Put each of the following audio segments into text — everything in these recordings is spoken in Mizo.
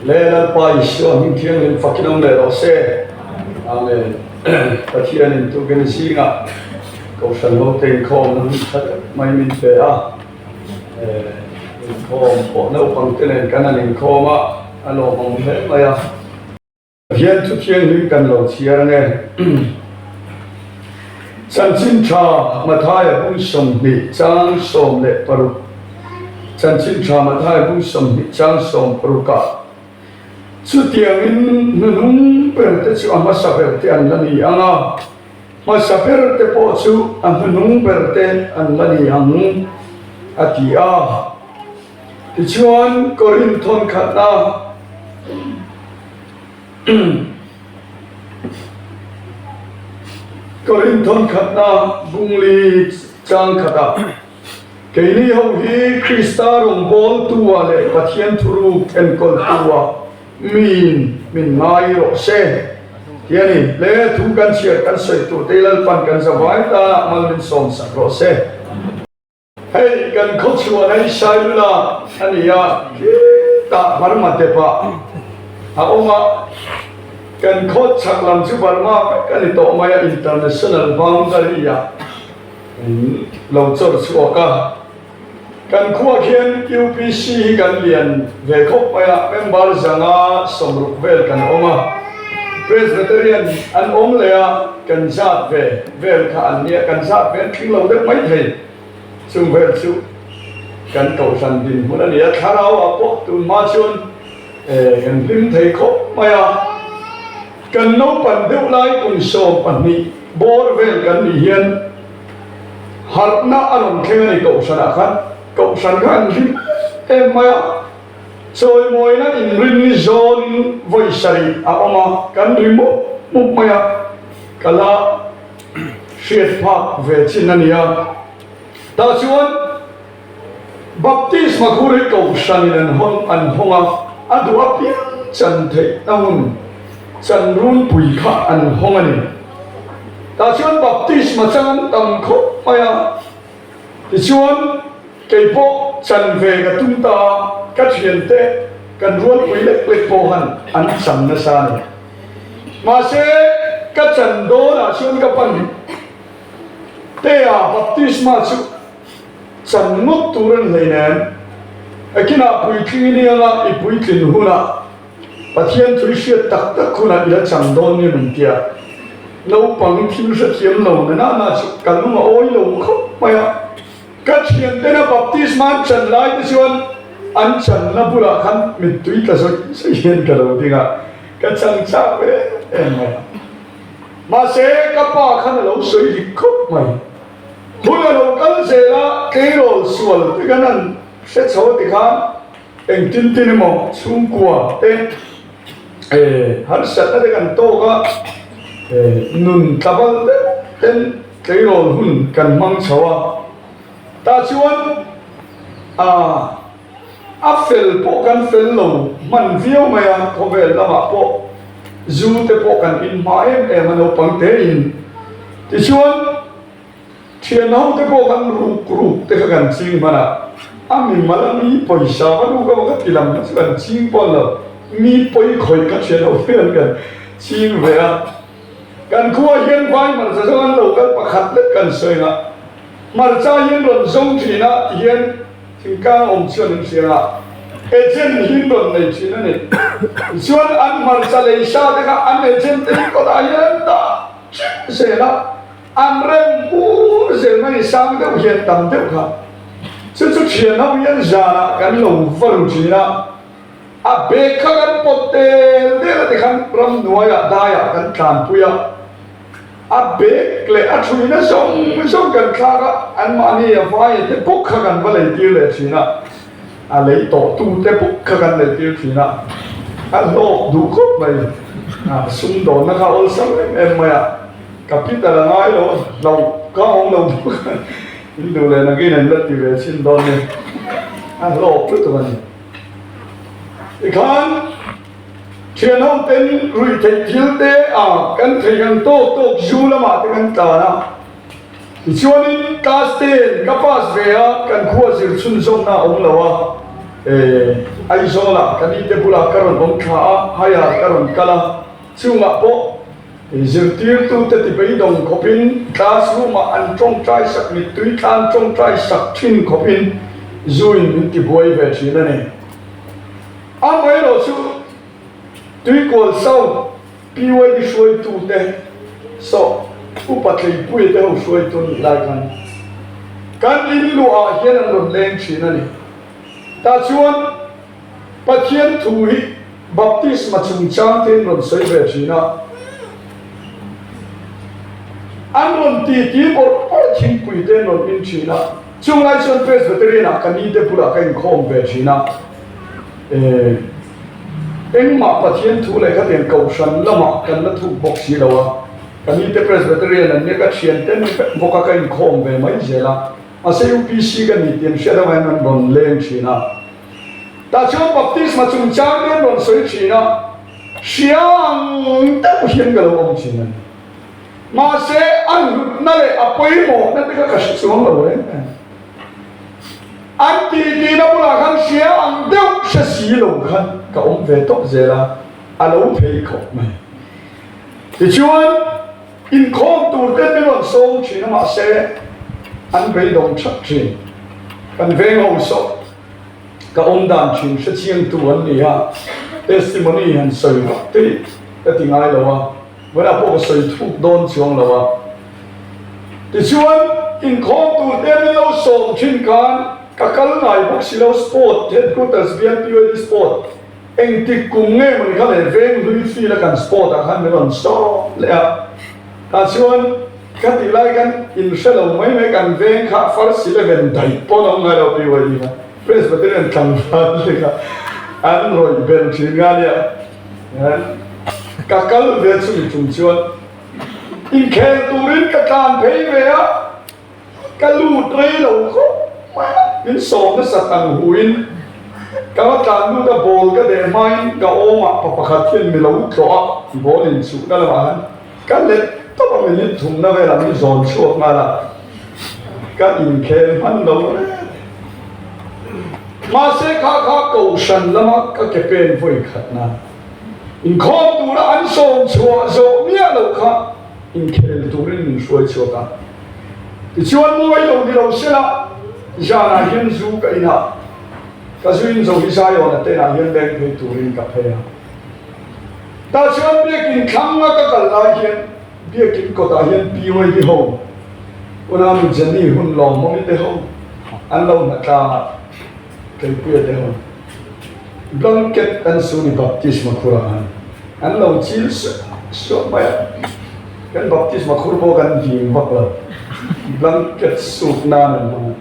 Le Lalpa Isua hming thianghlim fakin awm leh rawh se. Amen. Pathianin tukin zingah Kohhran hote inkhawmna hun tha deuh mai min pe a. Inkhawm pawh naupangte nen kan han inkhawm a, a lawmawm hle mai a. Pathian thu thianghlim kan lo chhiar ange. Chanchin tha Mathaia bung 20 chang 16 Chanchin tha Mathaia bung 20 chang 16 ah chutiangin hnuhnung ber te chu a hmasa ber te an la ni ang a, hmasa ber te pawh chu a hnuhnung ber te an la ni ang a ti a. Tichuan, Korinth thawnkhatna Korinth thawnkhatna bungli chang khatah, Keini ho hi Krista rawngbawltua leh Pathian thuruk enkawltua miin min ngai rawh se, ti a ni. Le thu kan chhiar kan sawi tur te Lalpan kan zavai tanah mal min sawmsak rawh se. Hei kan khaw chhuah hi Sailula a ni a, khitah Burma depah a awm a, kan khaw chhak lam chu Burma vek a ni tawh mai a, international boundary ah in lo chawr chhuak a, kan khuah khian UPC hi kan lian ve khawp mai a, member zanga 60 vel kan awm a, Presbyterian an awm leh a, kan zat ve vel kha an nia, kan zat ve an tling lo deuh mai thei. Chung vel chu kan kohhran dinhmun a ni a, thlarau ah pawh tun hma chuan kan hlim thei khawp mai a. Kan naupan deuh lai kum 12 bawr vel kan nih hian harhna a rawn thleng a ni kohhran ah khan. Kohhran kha an hlim em mai a, chawimawina inrinni zawnin vawi sarih a awm a, kan ri mup mup mai a, ka la hriat phak ve chin a ni a. Tah chuan Baptisma khur hi kohhranin an hawn an hawng a, a duh apiang chan theihna hun chan runpui kha an hawng a ni. Tah chuan Baptisma chang an tam khawp mai a, tichuan kei pawh chan ve ka tum ta a, ka thiante kan rualpui lek lek pawh han an chan nasa a ni. Mahse ka chan dawnah chuan ka pan Tea baptisma chu chan ngawt tur a ni hleinem. Ekinah puitling i nia nga i puitlin hunah Pathian thu i hriat tak tak hunah i la chang dawn nia min tia. Naupang thil hrethiam lo na nana chu ka lung a awi lo khawp mai a. Ka thiantena baptisma an chan lai te chuan an channa bulah khan mittui tla zawih zawih hian ka lo ding a, ka chang chak ve em mai a. Mahse, ka pa khan a lo sawi dik khawp mai. Hun a lo kal zel a, tleirawl sual te khan an hre chho a tikhan engtin tin emaw chhungkua te harsatna te kan tawk a, nun tlabal deuh ten tleirawl hun kan hmang chho a. Tah chuan ah. A fel pawh kan fel lo hman viau mai a, khawvel lamah pawh zu te pawh kan in hma em em a naupang te in. Tichuan thian ho te pawh kan ruk ruk te kha kan ching hman a, a mimal a mi pawisa va ruk emaw ka ti lam kha chu kan ching pawn lo, mi pawi khawih kha thian ho te hian kan ching ve a. Kan khua hian vai hmarcha zawng an lo kal pakhat lek kan sawi a, hmarcha hian rawn zawng thin a tihian Thingtlang awm chuan an hria a, agent hi an rawn nei thin a ni. Tichuan an hmarcha lei sa te kha an agent te hi kawtah hian an dah teuh zel a, an rem bur zel mai sang deuh hian tam deuh kha. Chu chu thian ho hian zanah kan lo va ru thin a, a bag kha kan pawt tel tel a tikhan ramhnuaiah daiah kan tlanpui a. A bag leh a thuina zawng zawng kan thlak a, anmahni a vaia te bawk kha kan va leitir leh thin a, a lei tawh tu te bawk kha kan leitir thin a, a hlawk duh khawp mai. A sumdawnna kha awlsam em em mai a, capital a ngai lo a, hlauh kha a awm lo bawk a, in duh leh nakin an la ti ve chhin dawn nia, a hlawk lutuk a ni. Tikhan. Thianho ten ruih theih thil te a kan theih ang tawk tawk zu lamah te kan tlan a, tichuanin class ten ka pass ve a, kan khua zir chhunzawmna a awm lo a, eh. Aizawlah ka nite bulah ka rawn awm thla a, higher ka rawn kal a, chungah pawh zirtirtute ti beidawng khawpin classroom ah an tawngtai sak mittui tlan tawngtai sak thin khawpin zuin min ti buai ve thin a ni. Amaherawhchu Tuikual South PYD hruaitute saw upa Tleipuia te ho hruaitu an nih lai khan kan in luahah hian an rawn leng thin a ni. Tah chuan Pathian thu hi baptisma chungchang te an rawn sawi ve thin a, an rawn titi bawrh bawrh thingpui te an rawn in thin a, chung lai chuan Presbyterian ah ka ni te bulah ka inkhawm ve thin a. Eh, engmah Pathian thu leh khatiang kohhran lamah kan la thuk bawk si lo a, ka nite Presbyterian an nia, ka thiante ni vek bawk a, ka inkhawm ve mai zel a, mahse UPC ka ni tih an hriat avangin an rawn leng thin a. Tah chuan baptisma chungchang te an rawn sawi thin a, hria ang deuh hian ka lo awm thin a ni. Mahse a hlutna leh a pawimawhna te kha ka hre chuang lo reng reng. An tihtina bulah khan hria ang deuh hre si lo khan ka awm ve tawp zel a, a lo thei khawp mai. Tichuan, inkhawm tur ten min rawn sawm thin a mahse an beidawng that thin. Kan veng ho sawh ka awm dan thin hre chiangtu an ni a, testimony han sawi vak te ka ti ngai lo a. Vawilah pawh ka sawi thuk dawn chuang lo a. Tichuan, inkhawm tur te min lo sawm thin khan ka kal ngai bawk si lo, Sport Headquarters bial PYD Sport engtik kum nge mawni kha leh veng hlui field a kan sport ah khan min rawn sawm leh a. Tah chuan ka tih lai khan in hre lo mai mai kan veng kha first 11 daih pawh an awm ngai lo PYD kha Presbyterian tlangval te kha an rawih bel thin nga nia. Ka kal ve chumi chung chuan inkhel turin ka tlan phei ve a, ka lut rei lo khawp mai a, min sawm nasa tang huin ka va tlan lut a, ball ka deh hmain ka awmah pa pakhat hian mi lo tlawh a, ball inchuhna lamah khan ka let tawp a, minute thumna velah min zawn chhuak nghal a, ka inkhel hman lo reng. Mahse kha kha kohhran lama ka ke pen vawi khatna inkhawm tura an sawm chhuah zawh miah loh kha inkhel turin min hruai chhuak a. Tichuan mawi lo ni lo sela zanah hian zu ka in a, ka zu in zo hi Zion-a tenah hian leng phei turin ka phei a. Tah chuan biakin thlanga ka kal lai hian Biakin kawtah hian PYD ho, Unami Jenny hun lawmawmi te ho an lo hna tlang a, Tleipuia te ho blanket an su ni baptisma khurah han an lo chil suah suah mai a, kan baptisma khur pawh kan ving vak lo, blanket suk nan an hmang a.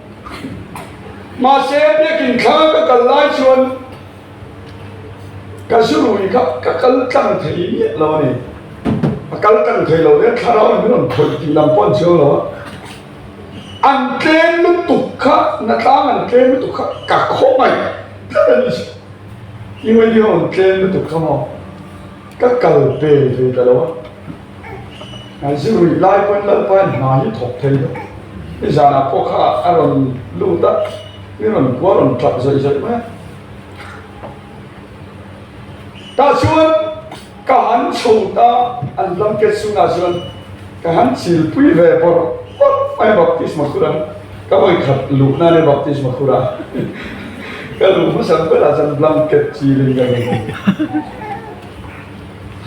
Mahse biakin thla ka kal lai chuan Ka zurui kha ka kal tlang thei miah lo a ni. A kal tlang thei lo hle, thlarau in min rawn khawih tih lam pawh an chiang lo a. An tlem lutuk kha, natlang an tlem lutuk kha ka khawngaih tlat a ni. UND ho an tlem lutuk kha maw ka kal pel thei ta lo a. An zurui lai pawhin Lalpa in hna hi thawk thei lo. Nizanah pawh kha a rawn lut a, min rawn kual rawn tap zawih zawih mai a. Tah chuan ka han chho ta, an blanket chungah chuan ka han chilpui ve bawrh bawrh mai a, baptisma khurah ka vawi khat luh nan e baptisma khurah ka luh hmasa berah chuan blanket chilin ka rawn awm.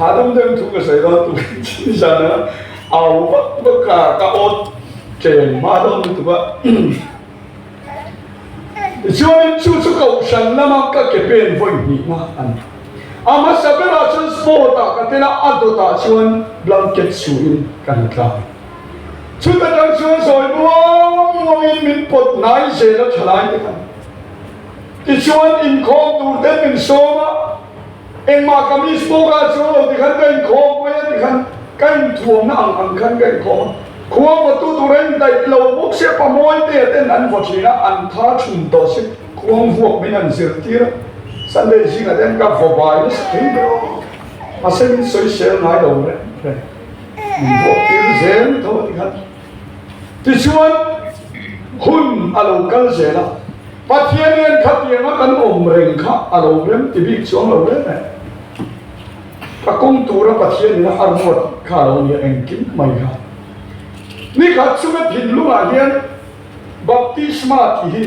Hahdam deuhin thu ka sawi dawn tukin chin zan a au vak vak a, ka awt chen hma dawn lutuk a. Tichuanin chu chu kohhran lama ka ke pen vawi hnihna a ni. A hmasa berah chuan sport ah ka tel a, a dawtah chuan blanket suhin ka hna tlang. Chuta tang chuan zawi muang muangin min pawt hnai zel a thalai te khan. Tichuan inkhawm tur ten min sawm a. Engmah ka miss pawh ka chuang lo tikhan ka inkhawm mai a tikhan ka inthuamna ang ang khan ka inkhawm a, khua vawtu tur a indaih lo bawk sia pamawi te ten an vaw thin a, an tha thun tawh si, khuang vuak min han zirtir a, Sunday zingah te hian ka vaw bai nasa thei ber a, mahse min sawisel ngai lo reng reng, min vuak tir zel tho a tikhan. Tichuan hun a lo kal zel a. Pathian hian khatianga kan awm reng kha a lo rem ti bik chuang lo reng e. Ka kawng tura Pathian in a ruat kha a lo nia engkim mai kha. Nikhat chu ka thinlungah hian baptisma tih hi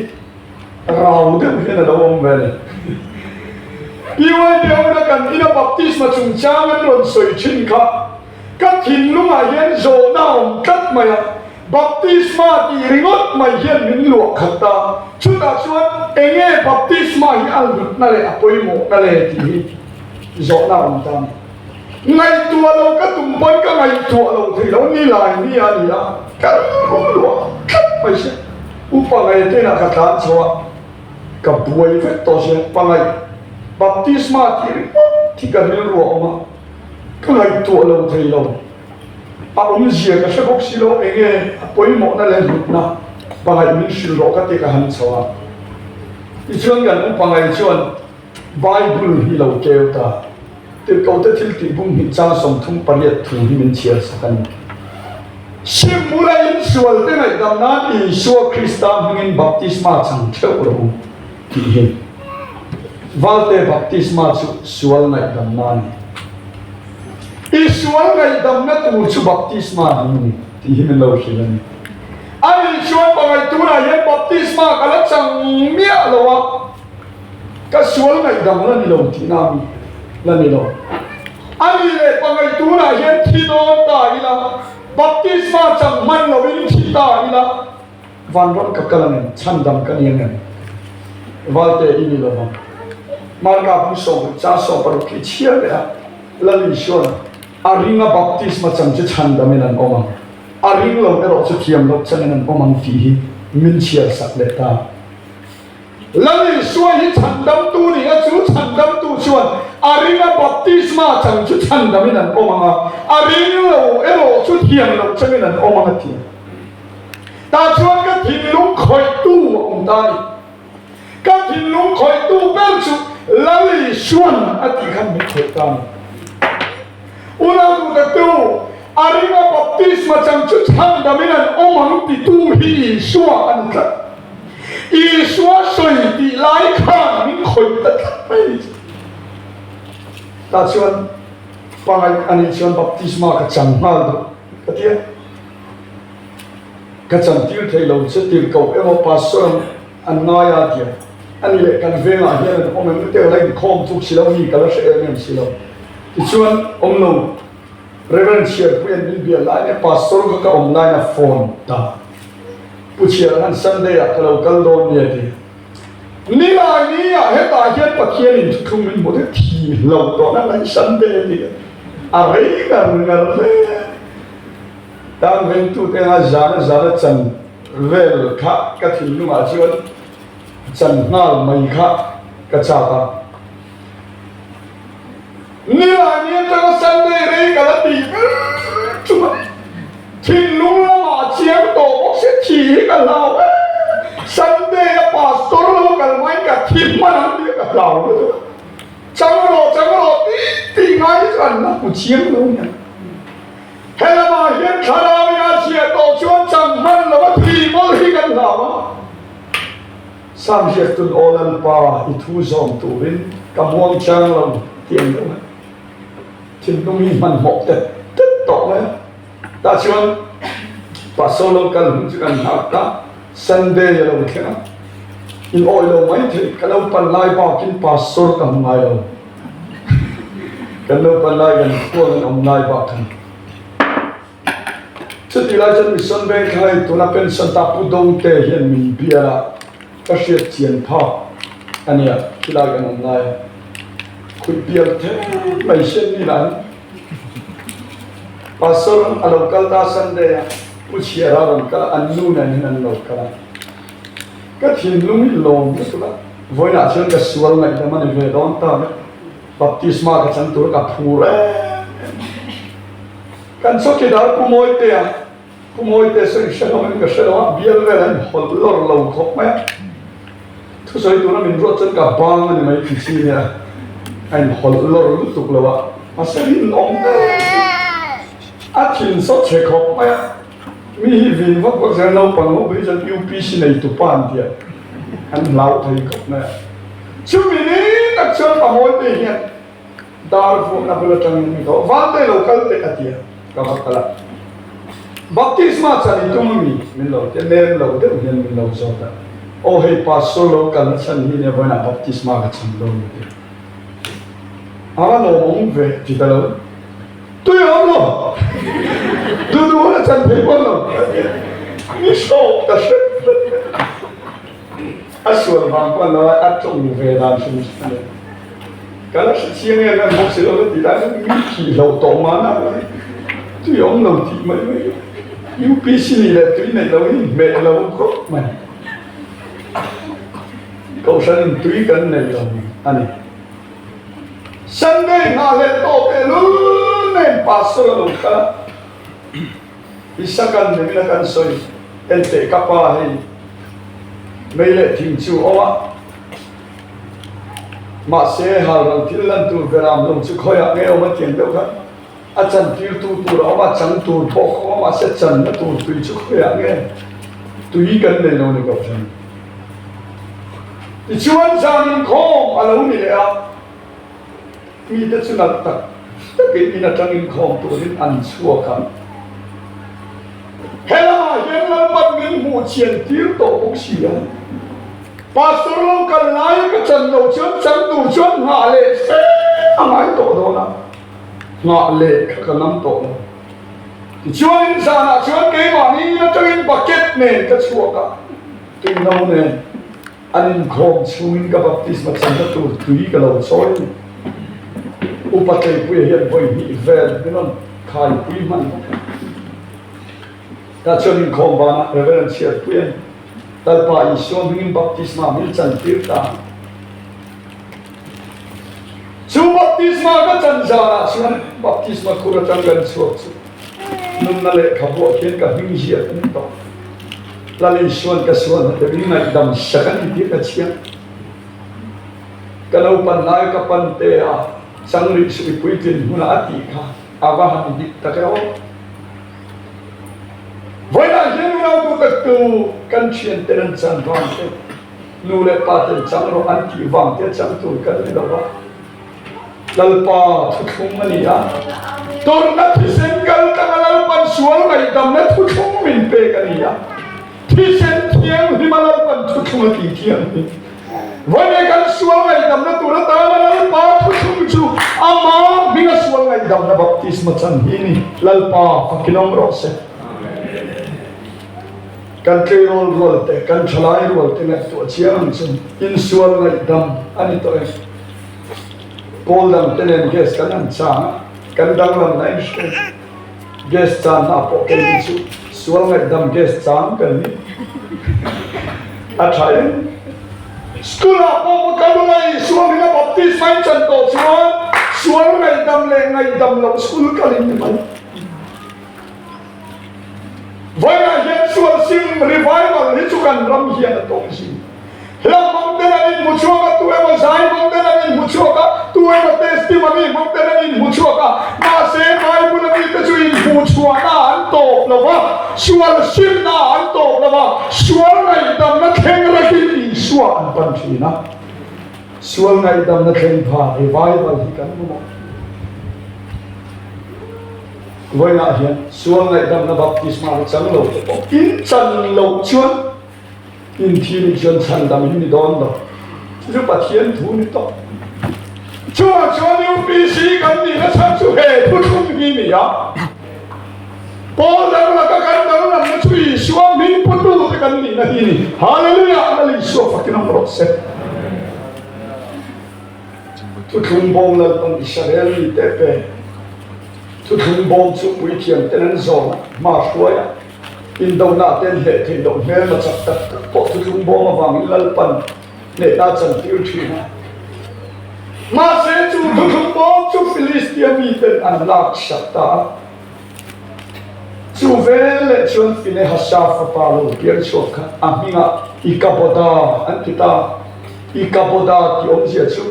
rau deuh hian a lo awm ve a ni. PYD ho ina kan ina baptisma chungchang an rawn sawi thin kha ka thinlungah hian zawhna a awm tlat mai a, baptisma tih ringawt mai hian min luah khat ta. Chutah chuan enge baptisma hi a hlutna leh a pawimawhna le tih hi zawhna a awm ta a ni. Ngaihtuah lo ka tum pawn ka ngaihtuah lo thei lo ni lai ni a ni a, ka rilru luah tlat mai se. Upa ngaihtuahna ka tlan chho a, ka buai vek tawh sia, pangaih baptisma tih ringawt hi ka rilru a awm a, ka ngaihtuah lo thei lo. A awmzia ka hre bawk si lo, enge a pawimawhna leh hlutna pangaih min hrilh rawh ka ti ka han chho a. Tichuan kan upa ngaih chuan Bible hi lo keu ta. Tirhkohte thil tih bum hnih chang 38 thu hi min chhiar sak a ni. Sim bula insualte ngaihdam nan Isua Krista hmingin baptisma chang theuh rawh u tih hi. Valte baptisma chu sual ngaihdamna a ni. I sual ngaihdamna tur chu baptisma hi a ni tih hi min lo hrilh a ni. Ani chuan pangaih tunah hian baptisma ka la chang miah lo a. Ka sual ngaihdam la ni lo tihna a mi la ni lo. A ni leh pangaih tunah hian thi dawn ta ila, baptisma chang hman lovin thi ta ila, vanram ka kal ang em, chhandam ka ni ang em? Valte i ni lovang. Marka bu 10 chang 16 khi chhiar leh a, Lal Isuan a ringa baptisma chang chu chhandamin an awm ang, a ring lo erawh chu thiam loh changin an awm ang tih hi min chhiar sak leh ta. Lal Isua hi chhandamtu ni a, chu chhandamtu chuan a ringa baptisma chang chu chhandamin an awm ang a, a ring lo erawh chu thiam loh changin an awm ang a ti. Tah chuan ka thinlung khawihtu a awm ta a ni. Ka thinlung khawihtu ber chu Lal Isuan a tih khan min khawih ta a ni. Unau duhtaktu, a ringa baptisma chang chu chhandamin an awm ang titu hi Isua a ni tlat. Isua sawi tih lai khan min khawih ta tlat mai ni chu. Tah chuan pangaih a nih chuan baptisma ka chang nghal duh ka ti a. Ka chang tir thei lo che tirhkoh emaw pastor an ngai a tia. A ni leh kan vengah hian an awm em te ka la inkhawm tuk si lo mi ka la hre em em si lo. Tichuan awm lo Reverend Chhiarpuia'n min bial lai nia pastor kha ka awm laiin a phone ta. Pu Chhiar han Sunday ah ka lo kal dawn nia ti. Nilai ni ah hetah hian Pathian in thuthlung min hmu te thi hlo tawh na lai Sunday a ti a, a rei ngar ngar hle. Tang vengtu te anga zan a zan a chan vel kha ka thinlung ah chuan chan nghal mai kha ka chak a. Nilai ni atanga Sunday rei ka la tih ber chu a thinlung lamah chiang tawh bawk se thi hi ka hlau e. Sunday a pastor lo kal hmain ka thi hman ang tih ka hlau lutuk a. Chang rawh chang rawh tih tih ngai hi chu an la hmu chiang lo nia. He lamah hian thlarau in a chhiah tawh chuan chang hman lova thi mawlh hi kan hlau a. Sam hriattun Aw Lalpa i thu zawm turin ka muang chang lo tih ang deuh a, thinlung hi hmanhmawh tet tet tawh mai a. Tah chuan Pastor lo kal hun chu kan nghak ta, Sunday a lo thleng a, in awih lo mai thei, ka naupan lai bakin Pastor ka hmu ngai lo, kan naupan lai kan khua kan awm lai bak khan. Chutih lai chuan Mission Bank kha hei tuna pension ta Pu Dongte hian min bial a, ka hriat chian phak a nia, khilai kan awm lai a, khuih bial thei mai sian ni lah hi. Pastor a lo kal ta Sunday a, Pu Chhiara rawn kal a, an nu nen hian an lo kal a. Ka thinlung hi lawm lutuk a, vawiinah chuan ka sual ngaihdam a ni ve dawn ta vek, baptisma ka chang tur ka phur em em a. Kan chawkidar Pu Mawitea, Pu Mawitea sawi hre hlawm in ka hre lo a, bial vel a inhawlh lawr lo khawp mai a. Thusawi tura min ruat chuan ka bang a ni mai ti chi nia, a inhawlh lawr lutuk lo a, mahse rinawm em a thin sawt chhe khawp mai a. Mi hi vin vak vak zel naupang ho pawh hi chuan UPC nei tupa an ti a. An hlau thei khawp mai a. Chumi ni tak chuan Pamawite hian dar vuakna bul atangin mi ko, Vante lo kal teh a ti a, ka va kal a. Baptisma chan i tum a mi? Min lo ti a, nem lo deuh hian min lo zawt a. Aw hei pastor lo kalna chhan hi nia vawiinah baptisma ka chan dawn a ti a. A va lawmawm ve ti ta lo. Tui a awm lo. Duh duh hun a chan thei pawn lo. Mi hrawk ta hrep hrep. A sual vang pawn lo a, a tawng ve dan hrim hrim a ni. Ka la hre chiang em em bawk si lo la ti lai hian mi thih hloh tawh mahna lai tui a awm lo tih mai mai. UPC nih leh tui neih lo hi hmeh lo khawp mai. Kohhran in tui kan nei lo a ni. Sunday nghah leh tawh tehlul nen Pastor a lo kal a, Isakan nimin a kan sawi en teh ka pa hei mei leh thing chu awm a, mahse halral thil lan tur veram lo chu khawiah nge awm a tiang deuh khan A chantirtu tur a awm a, chang tur pawh ka awm a, mahse channa tur tui chu khawiah nge tui kan nei lo ni ko hran. Tichuan zan inkhawm a lo ni leh a, mite chu nalh tak takin in atang inkhawm turin an chhuak a. He lamah hian Lalpan min hmuh chian tir tawh bawk si a, Pastor lo kal laia ka chan loh chuan chang tur chuan nghah leh fe a ngai tawh dawn a. Nghah leh kha ka ngam tawh lo. Tichuanin zanah chuan keimahni atangin bucket nen ka chhuak a, tui no nen an inkhawm chhungin ka baptisma channa tur tui ka lo chawi a ni. Upa Tleipuia hian vawi hnih vel min rawn khaipui hman bawk a. Tah chuan inkhawm banah Reverend Chhiarpuia'n Lalpa Isua hmingin baptisma min chantir ta a. Chu baptisma ka chan zanah chuan baptisma khur atang kan chhuak chu nunna lehkhabuah khian ka hming ziak a ni tawh. Lal Isua'n ka sual hna te min ngaihdam sak a ni tih ka chhiat. Ka naupan lai ka pan te a chang rih suh i puitlin hmunah a tih kha a va han dik tak e aw. Vawiinah hian unautu taktu kan thianten an chan vang te. Nu leh pa ten chang rawh an tih vang te chang tur kan ni lo va, Lalpa thuthlung a ni a, tawrhna thisen kal tanga Lalpan sual ngaihdamna thuthlung min pek a ni a, thisen thianghlima Lalpan thuthlung a tih thianghlim. Vawiin kan sual ngaihdamna tur atana Lalpa thuthlung chu ama hminga sual ngaihdamna baptisma chan hi a ni. Lalpa fakin awm rawh se. Kan tleirawl rual te, kan thalai rual te ngaihtuah chiang ang chu insual ngaihdam a ni tawh e. Pawl dang te nen gas kan han chang a, kan danglam na in hre. Gas chan hna pawh kei hi chu sual ngaihdam gas chang kan ni. A tha em? School ah pawh va kal ula Isua hming a baptisma in chan tawh chuan sual ngaihdam leh ngaihdam loh school kal in ni mai. Vawiinah hian sual sim revival hi chu kan ram hian a tawng zing. Hla hmang ten an inhmu chhuak a, tu emaw zai hmang ten an inhmu chhuak a, tu emaw testimony hmang ten an inhmu chhuak a, mahse Bible a mite chu inhmuh chhuahna an tawp lo va, sual simna an tawp lo va, sual ngaihdamna thleng rakin Isua an pan thin a. Sual ngaihdamna thleng pha revival hi kan hmu maw? Vawiinah hian sual ngaihdamna baptisma hi chang lo te pawh in chan loh chuan in thi nih chuan chhandam in ni dawn lo. Chu chu Pathian thu ni tawh. Chuvang chuan UPC kan nihna chhan chu he thuthlung hi ni a. Paul dang laka kan danglamna chu Isua hming putu te kan nihna hi ni. Hallelujah! Lal Isua fakin awm rawh se. Thuthlung bawm Lalpan Israel mite pe. Thuthlung bawm chu puithiam ten an zawn a, hma hruai a, indona te an hleh theih loh hmelma chak tak tak pawh thuthlung bawm avangin Lalpan hnehna a chantir thin a. Mahse chu thuthlung bawm chu Filistia miten an laksak ta a. Chu veleh chuan Finehasa fapa lo piang chhuak kha a hmingah Ikaboda an ti ta. Ikaboda tih awmzia chu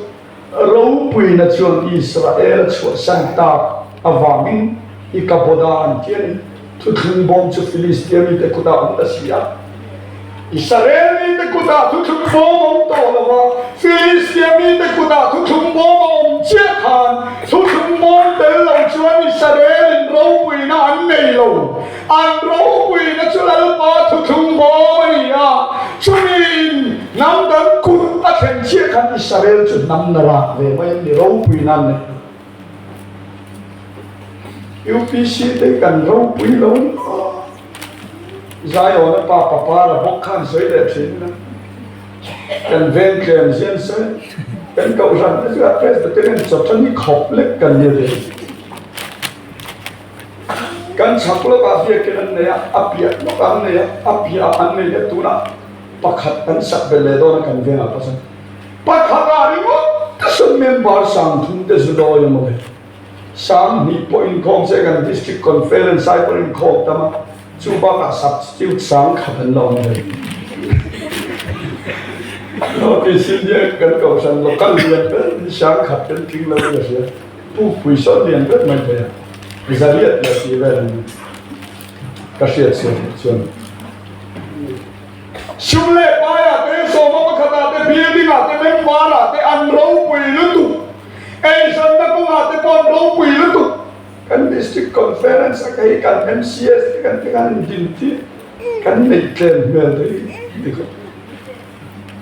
ropuina chuan Israel a chhuahsan tak avangin Ikaboda an ti a ni. Thuthlung bawm chu Filistia mite kutah an la si a. Israel mite. kutah thuthlung bawm a awm tawh lo va, Filistia mite kutah thuthlung bawm a awm chiah khan thuthlung bawm tel lo chuan Israel-in ropuina an nei lo. An ropuina chu Lalpa thuthlung bawm a ni a, chumiin hnam dang kut a thlen chiah khan Israel chu hnam na rak ve mai an ni, ropuina an nei lo. UPC te kan ropui lo ni a, Zion-a pa Papara bawk khan sawi leh thin a, kan veng tlem zian sawi, kan kohhran te chu a Presbyterian chawṭa ni khawp lek kan ni ve. Kan chhak lawkah biakin an nei a, a piah lawkah an nei a, a piahah an nei leh tunah pakhat an sak belh leh dawn a kan vengah pawh chuan. Pakhatah ringawt te sawn member 3000 te zu dawi a mawle. 2000 pawh inkhawm se kan District Conference ai pawh inkhawm tam a, chu bakah substitute 1000 an la awm ve. North East India kan kohhran local lian ber hi 1000 kan tling lo in a hria. Pukpui sawn lian ber mai thei a, zariat leh tih vel an ni ka hriat chhuah chuan. Sum leh paiah te, sawma pakhatah te, building-ah te, member-ah te an ropui lutuk. Eizawnna kawngah te pawh an ropui lutuk. Kan District Conference a hei kan MCS te kan ti khan indintir kan neih tlem hmel te hi ti khawp.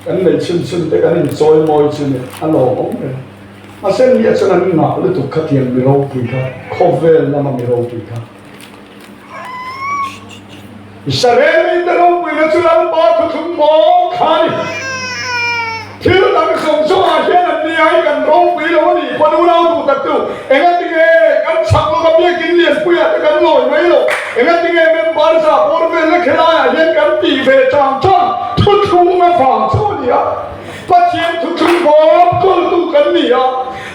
Kan neih chhun chhun te kan inchawi mawi chu ni a lawmawm reng. Mahse nia chuan an ngah lutuk khatiang mi ropui kha, khawvel lama mi ropui kha. Israel mite ropuina chu Lalpa thuthlung mawng kha a ni. Thil dang zawng zawngah hian an ni ai kan ropui lo a nih pawn unau duh tak chu engatinge kan chhak lawka biakin lianpuiah te kan lawi mai lo, engatinge member za bawr vel la khelaiah hian kan tih ve chang chang thuthlung avang chu a ni a. Pathian thuthlung bawm kawltu kan ni a,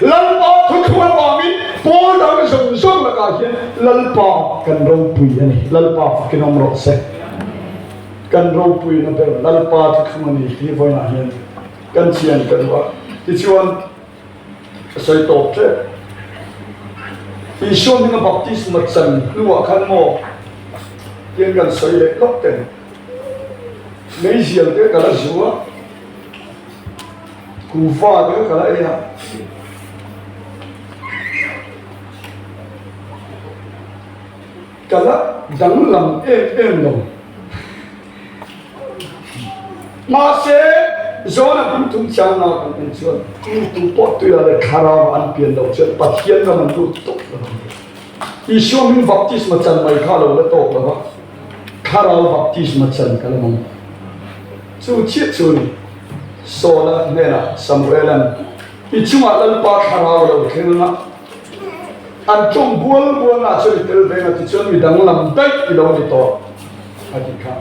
Lalpa thuthlung avangin pawl dang zawng zawng lakah hian Lalpa kan ropui a ni. Lalpa fakin awm rawh se. Kan ropuina ber Lalpa thuthlung a ni tih vawiinah hian kan chian ka duh a. Tichuan, ka sawi tawp tep. Isua hminga baptisma chan hnuah khan maw tiang kan sawi leh lawk teng. Meizial te ka la zu a, kuhva te ka la ei a. Ka la danglam em em lo. Mahse, Jona bung thum chang a kan en chuan tu tu pawh tuia leh thlarau an pian loh chuan Pathian ram an lut tawp lo ang. Isua hming baptisma chan mai kha a lo la tawk lo va, thlarau baptisma chan ka la mamawh. Chu chiah chu ni, Saula hnenah Samuela'n, I chungah Lalpa thlarau a lo thleng ang a, an tawng bual bualnaah chuan i tel veng a, tichuan mi danglam daih i lo ni tawh, a ti kha.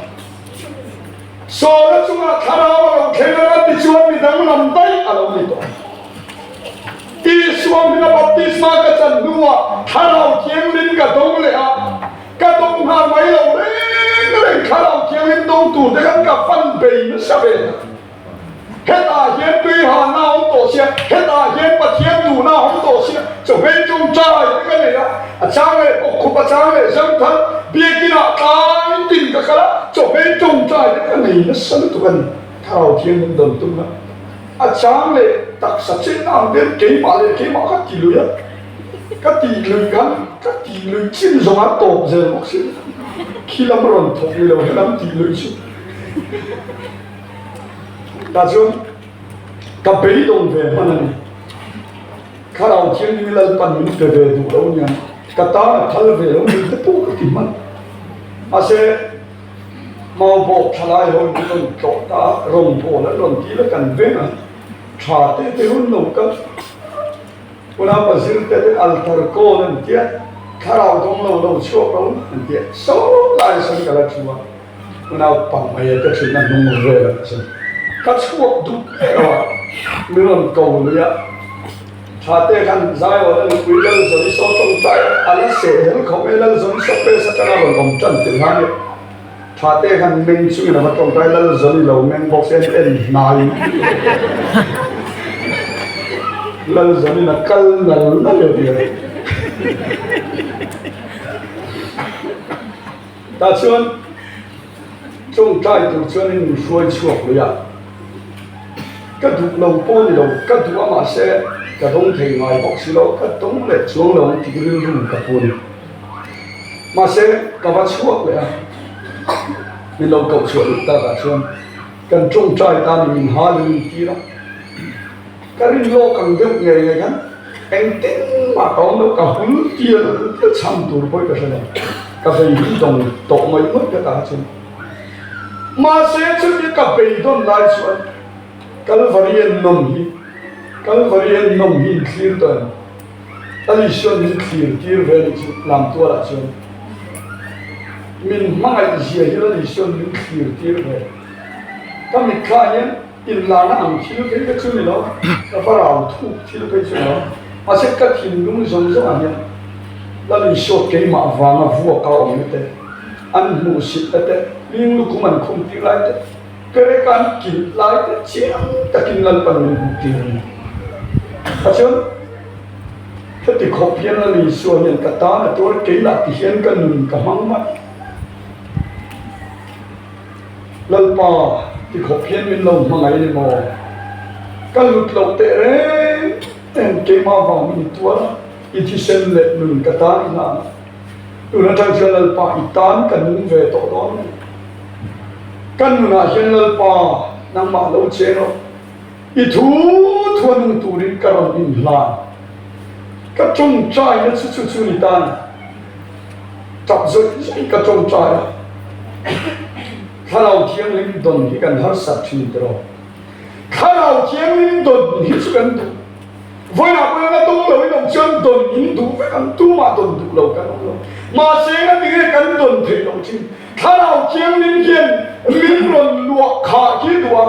Saula chungah thlarau a lo thleng ang a, tichuan mi danglam daih a lo ni tawh. Isua hminga baptisma ka chan hnuah Thlarau Thianghlim ka dawng leh a, ka dawng nghal mai lo reng reng Thlarau Thianghlim dawng tur te khan ka fan bei nasa ve ta. Hetah hian tui halna a awm tawh sia, hetah hian Pathian duhna a awm tawh sia, chawhmeh tawngtai te ka nei a, a chang leh bawkkhup, a chang leh zangthal, biakinah tlai tin ka kal a, chawhmeh tawngtai te ka nei nasa lutuk a ni, Thlarau Thianghlim dawn tumna. A chang leh taksa chenna ang ten keimah leh keimah ka ti lui a, ka tih lui khan ka tih lui chin zawng a tawp zel bawk si, khi lam rawn thawk ni lo helam tih lui chu tah chuan ka beidawng ve hman a ni. Thlarau Thianghlim Lalpan min pe ve duh lo nia, ka tan a phal ve lo ni te pawh ka ti hman. Mahse. Maubawk thalai ho in rawn tlawh ta a, rawngbâwl an rawn dil a kan veng a, tha te te hun lo kal. Unaupa zir te te altar call an tia, thlarau dawng lo lo chhuak lo an tia, saw lai sawn ka la thu a, unaupa mai a te thin a hnung vel ah chuan ka chhuak duh ber a, min rawn ko lui a, tha te khan Zaiawn a nupui Lalzawni saw tawngtai a, a la seh hel khawp mai, Lalzawni saw pesa atanga rawn awm tan tel kha nia. Tha te khan meng chungin a va tawngtai Lalzawni lo meng bawk se an en hnai Lalzawnin a kal nal nal e tia. Tah chuan tawngtai tur chuanin min hruai chhuak lui a. Ka duh lo pawh a ni lo, ka duh a mahse ka dawng thei ngai bawk si lo, ka dawng leh chuang lo ang tih rilru ka pu a ni. Mahse ka va chhuak leh a, min lo koh chhuah duh takah chuan kan tawngtai tan in min hal in min tir a, ka rin lawk ang deuh ngei ngei khan engtin mah ka awm lo, ka hul tial tial chhan tur pawh hi ka hre lo, ka vei hi dawng tawh mai ngawt ka ta chuan. Mahse chutia ka beidawn lai chuan Kalvari en nawm hi, Kalvari en nawm hi in thlir tawh em? Alishawn min thlir tir ve anih chu Lamtualah chuan min hmangaih zia hi Alishawn min thlir tir ve. Ka mitthla hian inlana ang thil phei kha chu ni lo, ka va rau thuk thil phei chu ni lo. Mahse ka thinlung zawng zawngah hian Lalishaw keimah vanga vuaka awmna te, an hmuhsitna te, hling lukhum an khum tir lai te, Perek an kilh lai te chiang takin Lalpan min hmuh tir a ni. Tichuan, heti khawp hian Lal Isua hian ka tan a tuar kei lah ti hian ka nun ka hmang mai. Lalpa ti khawp hian min lo hmangaih a ni maw? Ka lut loh teh reng reng keimah vang min tuar a, i thisen leh nun ka tan i hlan a. Tun atang chuan Lalpa i tan ka nung ve tawh dawn a ni. Ka nunah hian Lalpa nangmah lo cheng rawh. I thu thu a nung turin ka rawn inhlan. Ka tawngtaina chu chu chu ni tan tap zawih zawih ka tawngtai a. Thlarau Thianghlim dawn hi kan harsat thin tiraw. Thlarau Thianghlim dawn hi chu kan duh. Vawiinah pawh hian a dawng lo in awm chuan dawn in duh vek ang, tumah dawn duh lo kan awm lo. Mahse ngatinge kan dawn theih loh thin? Thlarau Thianghlim hian min rawn luah khah hi duh a,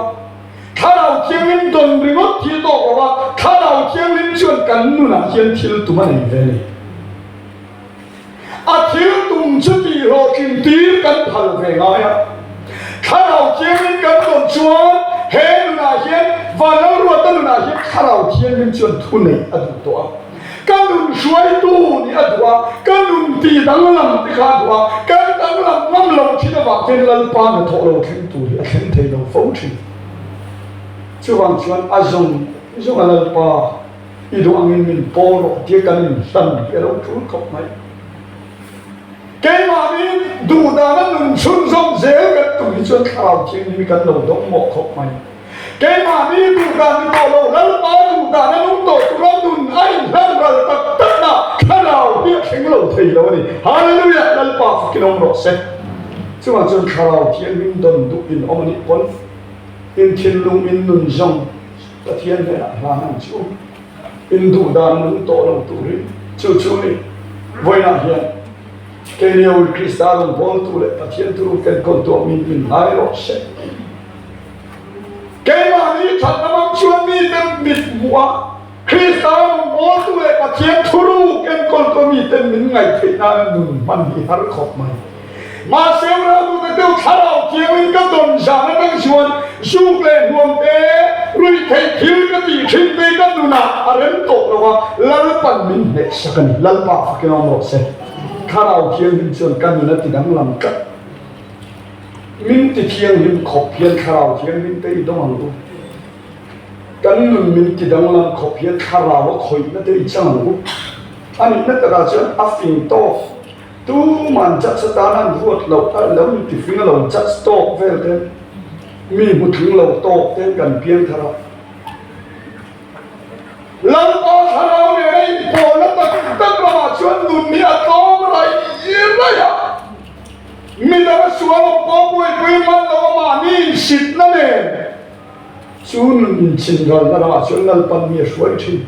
Thlarau Thianghlim dawn ringawt hi tawk lo a, Thlarau Thianghlim chuan kan nunah hian thil tum a nei ve a ni. A thil tum chu tih hlawhtlin tir kan phal ve ngai a. Thlarau Thianghlim kan dawn chuan he nunah hian Vanlalruata nunah hian Thlarau Thianghlim chuan thu neih a duh tawh a. Ka nun hruaitu nih a duh a, ka nun tih danglam te kha a duh a, kan danglam ngam lo thin avang hian Lalpa hnathawh lo thleng tur hi a thleng thei lo fo thin. Chuvang chuan a zawng zawng a Lalpa. I duh angin min pawl rawh tia kan inhlan hi a lo tul khawp mai. Keimahni duh dana nun chhunzawm zel kan tum hi chuan Thlarau Thianghlim hi kan lo dawng mawh khawp mai. Keimahni duh dan ni tawh lo, Lalpa duh dana nung tawh tura nun a inhlan ral tak takna Thlarau hi a thleng lo thei lo a ni. Hallelujah! Lalpa fakin awm rawh se. Chuvang chuan Thlarau Thianghlim dawn duh in awm a nih pawn in thinlung in nun zawng Pathian hnenah hlan ang chu in duh dan nung tawh lo turin chu chu ni. Vawiinah hian keini Krista rawngbawltu leh Pathian thuruk enkawltu min min ngai rawh se. Keimahni thatna hmang chuan mite mit hmuh a, Krista rawngbawltu leh Pathian thuruk enkawltu miten min ngaihtheih nana nun hman hi har khawp mai. Mahse unau deuh thlarau thiangin ka dawn zan atang chuan zuk leh hnuam te, ruihtheih thil ka tih thin te ka nunah a rem tawh lo a, Lalpan min hneh sak a ni. Lalpa fakin awm rawh se. Thlarau thianghlim chuan ka nun a ti danglam tlat. Min ti thianghlim khawp hian thlarau thianghlim te i dawng ang u. Kan nun min ti danglam khawp hian thlarau a khawihna te i chang ang u. A nihna takah chuan a fing tawk. Tuman judge atan an ruat loh a lo in tifing a lo judge tawk vel ten mi hmu tling lo tawk ten kan piang thar a. Lalpa thlarau nen a inpawlna tak tak ramah chuan nun hi a tlawm raih raih a. Midang a sual awm pawh buaipui man lo a mahni insitna nen. Chu nun inchinralna ramah chuan Lalpan mi a hruai thin.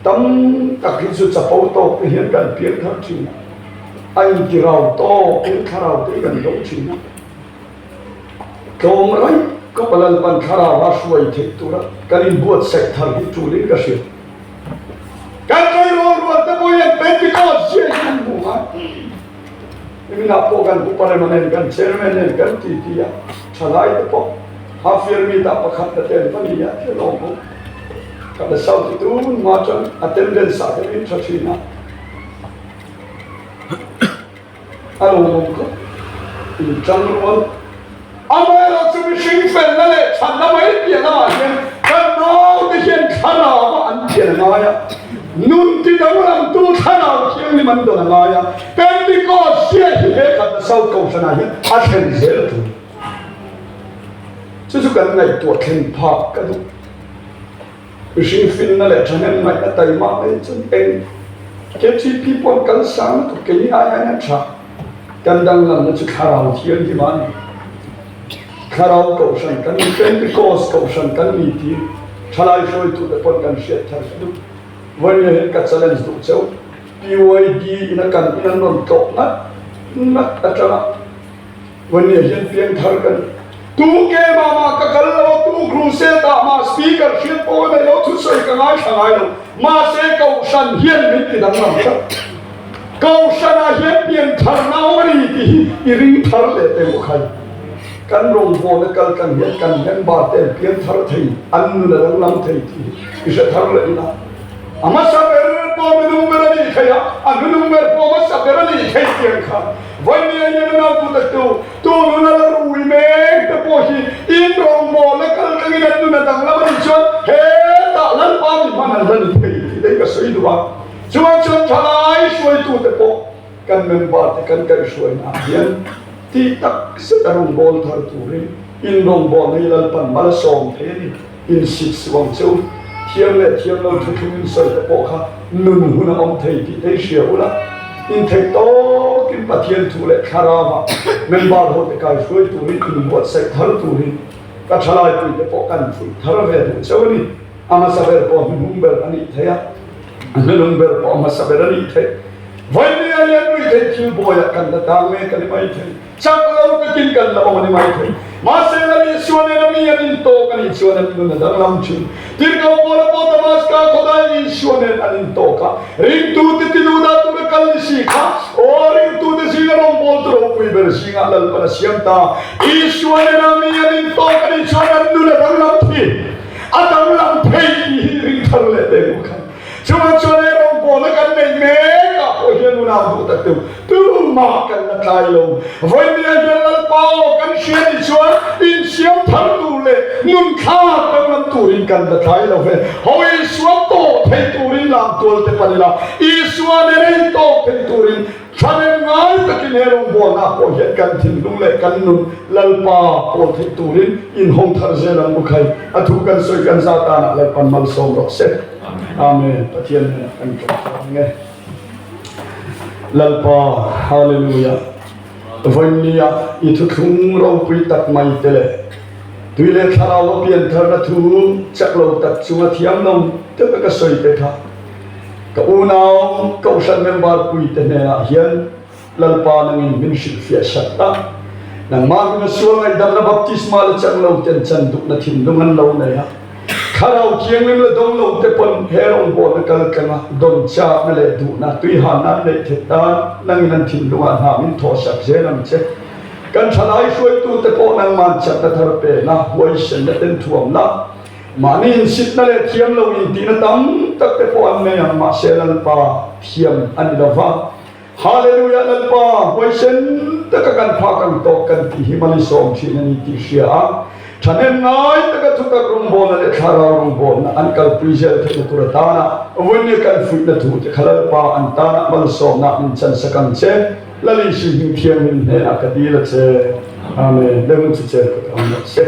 Tam tak hi chu chapo tawk te hian kan piang thar thin a, a intirau tawkin thlarau te hi kan do thin a. Tlawm raih khawpa Lalpan thlarau a hruai theih tura kan inbuatsaih thar hi tulin ka hria. Kan tleirawl rual te pawh hian Pentecost zia hi an hmu ngai. Niminah pawh kan upa rema nen kan chairman nen kan ti ti a, thalai te pawh half year meet ah pakhat na te an va ni a ti a lawm bawk. Ka la sau ti tun hma chuan attendance ah te min tha thin a, a lawmawm khawp in tang rual. Amaherawhchu mihring felna leh chhanna mai piah lamah hian. unaute hian thlarau ah an pian a ngai a, nun ti danglamtu thlarau thianghlim an dawn a ngai a, Pentecost zia hi he khatna South Kohhranah hian a thlen zel a tul. Chu chu kan ngaihtuah thlen phak ka duh. Mihring finna leh thahnem ngaihna taima mai chuan eng KTP pawh an kal sang lutuk keini ai hian an tha. Kan danglamna chu thlarau thianghlim a ni. Thlarau kohhran kan ni, Pentecost kohhran kan ni tih thalai hruaitute pawn kan hriat thar ka duh. Vawiin hian ka challenge duh cheu. PYD ina kan in an rawn tlawh ngat ngat atanga Vawnia hian piangthar ka ni. Tu ke mah mah ka kal lo a, tu crusade ah mah speaker hriat pawh ka nei lo, thusawi ka ngaithla ngai lo. Mahse Kohhran hian min ti danglam tlat. Kohhran ah hian piangthar na awm a ni tih hi i ring thar leh teh u khai. Kan rawngbawlna kal tlang hian kan member te an piangthar thei, an nun a danglam thei tih hi i hre thar leh ila. A hmasa ber pawh minung ber a nih theih a, a hnunung ber pawh hmasa ber a nih theih tiang kha Vawimia hian a nautu tak tu, tu nuna la rui mek te pawh hi in rawngbawlna kal tlangin an nun a danglam a nih chuan hetah Lalpa mi hman an la ni thei tih te hi ka sawi duh a. Chuan chuan thalai hruaitute pawh kan member te kan kaihhruaina ah hian tih tak zet a rawngbâwl thar turin in rawngbâwlna hi Lalpan mal a sâwm thei a ni. Insit suh ang che u. Thiam leh thiam lo thuthlung in sawi te pawh kha nun hun a awm thei tih te i hria ula, in theih tawkin Pathian thu leh thlarau ah member ho te kai hruai turin in buatsaih thar turin ka thalai pui te pawh kan fuih thar ve duh cheu a ni. A hmasa ber pawh hnuhnung ber a nih theih a, a hnuhnung ber pawh a hmasa ber a nih theih. Vawinia hian ruihtheih thil bawiah kan la tang mek a ni maithei. Chak lo takin kan la awm a ni mai thei. Mahse Lal Isua nena mi an intawk a nih chuan an nun a danglam thin. Tirhkoh Paula pawh Damaska khawdai Isua nen an intawk a, ringtute tiduhdah tura kal ni si kha, aw ringtute zinga rawngbawltu ropui ber zingah Lalpan a siam ta. Isua nena mi an intawk a nih chuan an nun a danglam thin. A danglam thei tih hi ringthar leh teh maw khan. Chuvang chuan he rawngbawlna kan neih mek ah pawh hian unau duh tak deuh tumah kan la tlai lo. Vawinia hian Lalpa aw kan hria nih chuan insiam thar tur leh nun thlak danglam turin kan la tlai lo ve. Ho Isua tawh thei turin lamtual te pan ila, Isua nen a intawk thei turin Thlarem ngai takin he rawngbawlna pawh hian kan thinlung leh kan nun Lalpa pawl theih turin inhawng thar zel ang u khai. A thu kan sawi kan za tanah Lalpan malsawm rawh se. Amen. Pathian hnenah kan ṭawngṭai ang e. Lalpa, Hallelujah. Vawinia i thuthlung ropui tak mai te leh tui leh thlarau a piantharna thu chak lo tak chunga thiam lo deuh a ka sawi te kha Ka unau Kohhran member puite hnenah hian Lalpa nangin min hrilhfiah sak a, nangmah hming a sual ngaihdamna baptisma la chang lo ten chan duhna thinlung an lo nei a, Thlarau Thianghlim la dawng lo te pawn he rawngbawlna kal tlanga dawn chakna leh duhna tuihanna an neih theih nan nangin an thinlungah hna min thawhsak zel ang che. Kan thalai hruaitute pawh nangman chakna thar pena huaisenna ten thuamna Mahni insitna leh thiam lo intihna tam tak te pawh an nei ang, mahse Lalpa thiam a ni lo va. Hallelujah Lalpa huaisen taka kan phak ang tawk kan tih hi malisawm thin a ni tih hria a, thahnem ngai taka thutak rawngbawlna leh thlarau rawngbawlna an kalpui zel theihna tur atana vawinia kan fuihna thu te kha Lalpa an tana malsawmna min chansak ang che. Lal Isu hming thianghlim hnenah ka dil a che. Amen. Lehmun chu chen ka kang rawh se.